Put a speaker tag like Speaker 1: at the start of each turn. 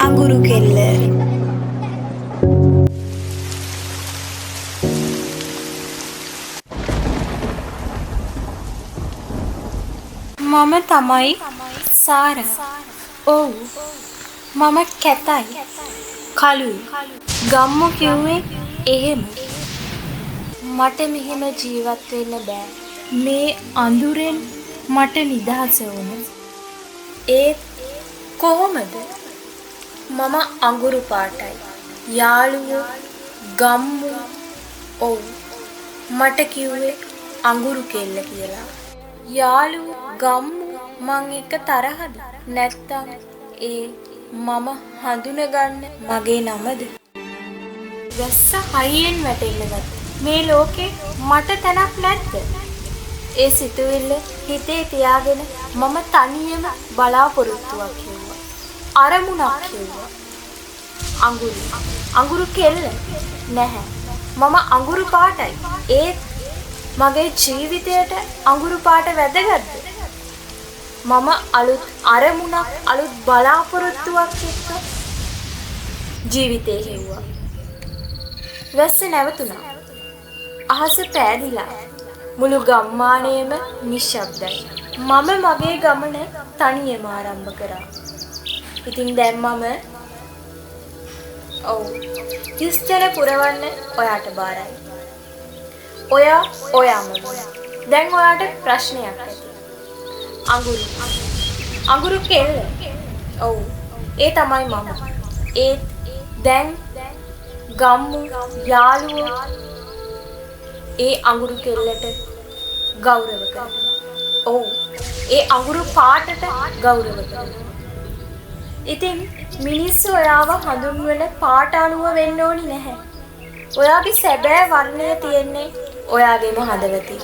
Speaker 1: අඟුරු කෙල්ල.
Speaker 2: මම තමයි සාරා. ඔව්, මම කැතයි. කළුයි. ගම්මු කිව්වේ එහෙම. මට මෙහෙම ජීවත් වෙන්න බෑ. මේ අඳුරෙන් මට නිදහස ඕන. ඒත් කොහොමද? මම අඟුරු පාටයි. යාළුවෝ, ගම්මු, ඔව්, මට කිව්වේ අඟුරු කෙල්ල කියලා. යාළුවෝ, ගම්මු මං එක්ක තරහද? නැත්තම් ඒ මම හඳුනගන්න මගේ නමද? වැස්ස හයියෙන් වැටෙන්න ගත්තා. මේ ලෝකේ මට තැනක් නැද්ද? ඒ සිතුවිල්ල හිතේ තියාගෙන මම තනියම බලාපොරොත්තුවක් හෙව්වා. අරමුණක් හෙව්වා. අඟුරු. අඟුරු කෙල්ල නැහැ. මම අඟුරු පාටයි. ඒත් මගේ ජීවිතයට අඟුරු පාට වැදගත්ද? මම අලුත් අරමුණක්, අලුත් බලාපොරොත්තුවක් එක්ක ජීවිතේ හෙව්වා. වැස්ස නැවතුණා. අහස පෑදිලා. මුළු ගම්මානයම නිශ්ශබ්දයි. මම මගේ ගමන තනියම ආරම්භ කරා. ඉතින් දැන් මම ඔව් හිස්තැන පුරවන්න ඔයාට බාරයි. ඔයා ඔයාම. දැන් ඔයාට ප්‍රශ්නයක් ඇති. අඟුරු. අඟුරු කෙල්ල. ඔව්, ඒ තමයි මම. ඒත් දැන් ගම්මු, යාළුවෝ ඒ අඟුරු කෙල්ලට ගෞරව කරනවා. ඔව්, ඒ අඟුරු පාටට ගෞරව කරනවා. ඉතින් මිනිස්සු ඔයාව හඳුන්වන පාට අනුව වෙන්න ඕනි නැහැ. ඔයාගේ සැබෑ වර්ණය තියෙන්නේ ඔයාගේම හදවතේ.